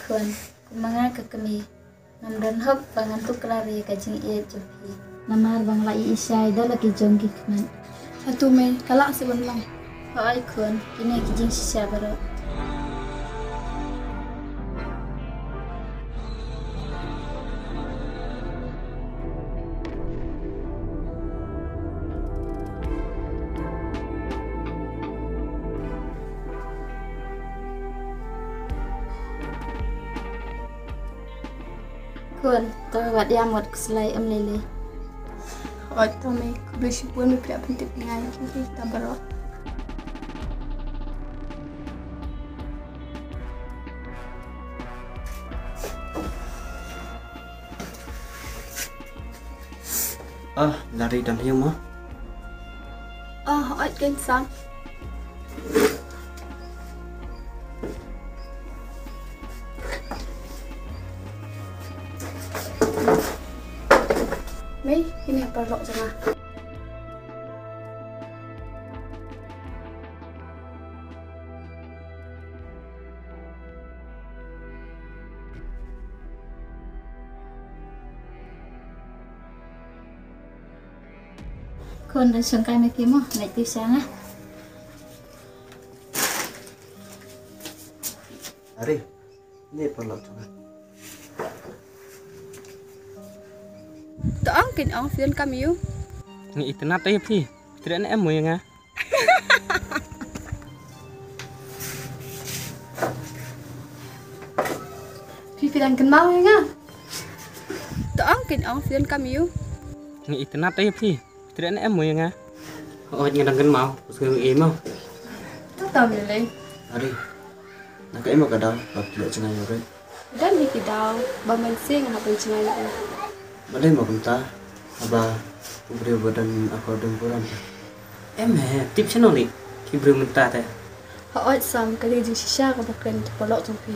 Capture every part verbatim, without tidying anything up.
Khun, kum ma nga ka kmie, ngam don hok ba ngan tuklar ïa ka jingïeit jong phi. Namar ba nga la ïohi shai da la ki jong ki khmat. Hato mei, ka lah seh ban long? Hooid khun, kine ki jingshisha baroh. Khun, to wat ïam wat khuslai, ym lei lei. Hooid to mei, khublei shibun ba phi la pyntip ïa nga ïa kine kita baroh. Ah, Lari, dang ïeng mo? Ah, hooid keiñ Sam. Mei, kine paralok jong nga. Khun, dang shong kai ma phi mo, leit tip sha nga. Are, ne paralok jong nga. To ong keiñ ong, phi donkam ïa u? Ngi itynnad ïa phi. Treh ne em mo ïa nga? Phi, phi dang kynmaw ïa nga? To ong keiñ ong, phi donkam ïa u? Ngi itynnad ïa phi. Treh ne em mo ïa nga? Hooid, nga dang kynmaw, u sngew ei mo. To tam lei lei. Are, na kaei mo ka daw ba phi leh jngai ïa u Rek? Don hi ki daw ba mynsiem nga hap ban jngai ïa u. Balei mo kumta? Haba u briew ba don akor don burom. Em he, tip shano lei ki briew mynta te? Hooid Sam, ka dei jingshisha kaba kren ki paralok jong phi.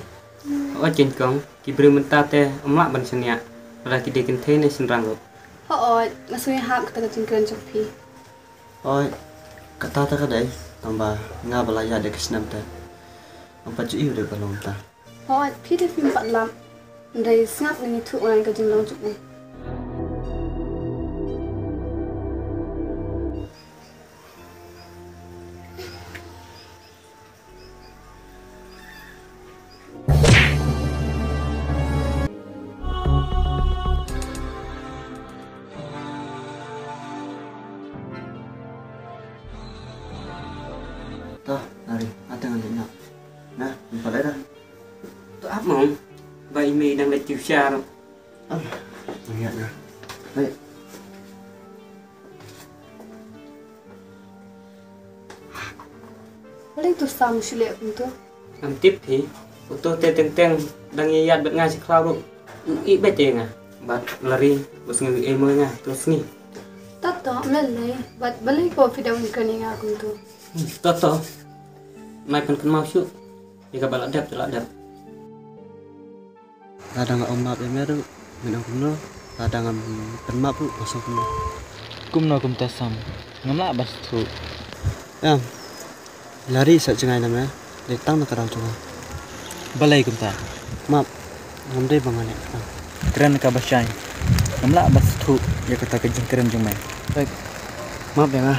Hooid keiñ kong, ki briew mynta te ym lah ban shaniah, lada ki dei kynthei ne shynrang ruh. Hooid, nga sngewhap kata ka jingkren jong phi. Hooid, kata te ka dei, tangba nga ba la ïaid da ka snem te, ngam pat ju ïohi u Rek ba long kumta. Hooid, phi te phim pat lap. Hynrei sngap, ngan ïathuh nga ïa ka jinglong jong u. To, Lari, ata ngan leit noh. Nah, ngam pat leit da. To ap mo, ba i mei dang leit tip sha ruh. Am, ngan ïaid nga. Leit. Balei uto u Sam u shu leh kumto? Ngam tip hi. Uto te teng teng dang ïaid bad nga sha khlaw ruh. U ïeit beit ïa nga. Bad Lari u sngew ei mo ïa nga, to sngi. To to, ym lei lei. Bad balei ko phi dang kren ïa nga kumto? Hmm, to to. Nai pynkynmaw shuh ïa kaba la dep te la dep. Lada nga ong map ïa me ruh, men ong kumno? Lada ngam pynmap ruh, nga ong kumno? Kumno kumta Sam? Ngam lah ban sngewthuh. Em, Lari sa jngai na me, leit tang na ka daw jong nga. Balei kumta? Map, ngam dei ba nga leh. Kren kaba shai. Ngam lah ban sngewthuh ïa kata ka jingkren jong me. Map ïa nga.